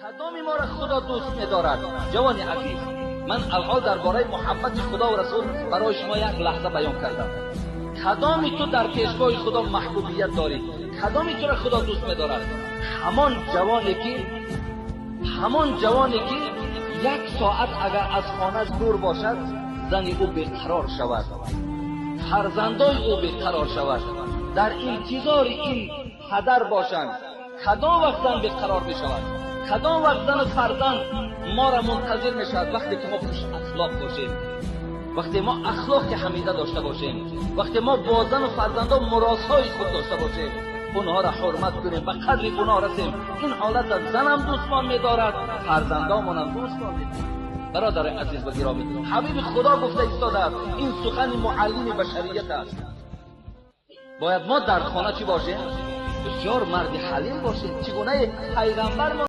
Кадоми моро Худо дӯст медорад? Ҷавони азиз, ман алҳол дар бораи муҳаббати Худо ва Расул барои шумо як лаҳза баён кардам. Кадоми ту дар пешгоҳи Худо маҳбубият дорӣ? Кадоми туро Худо дӯст медорад? Ҳамон ҷавоне ки як соат агар аз хонаш дур бошад, зани ӯ беқарор шавад, фарзандои ӯ беқарор шавад, дар интизори ин падар бошанд. Кадом вақт зан беқарор мешавад? Кадом вақт зану фарзанд моро мунтазир мешавад? Вақте ки мо хушахлоқ бошем, вақте мо ахлоқи ҳамида дошта бошем, вақте мо бо зану фарзандон муросои худ дошта бошем, онҳоро ҳурмат кунем, ба қадри онҳо расем. Ин ҳолата занам дӯстмон медорад, фарзандомонам дӯстмон медорад. Бародари азиз ва гиромӣ, ҳабиби Худо гуфта истодааст, ин сухани муаллими башарият аст. Бояд мо дар хона чӣ бошем? Бисёр марди ҳалим бошем, чӣ гунаи пайғамбар.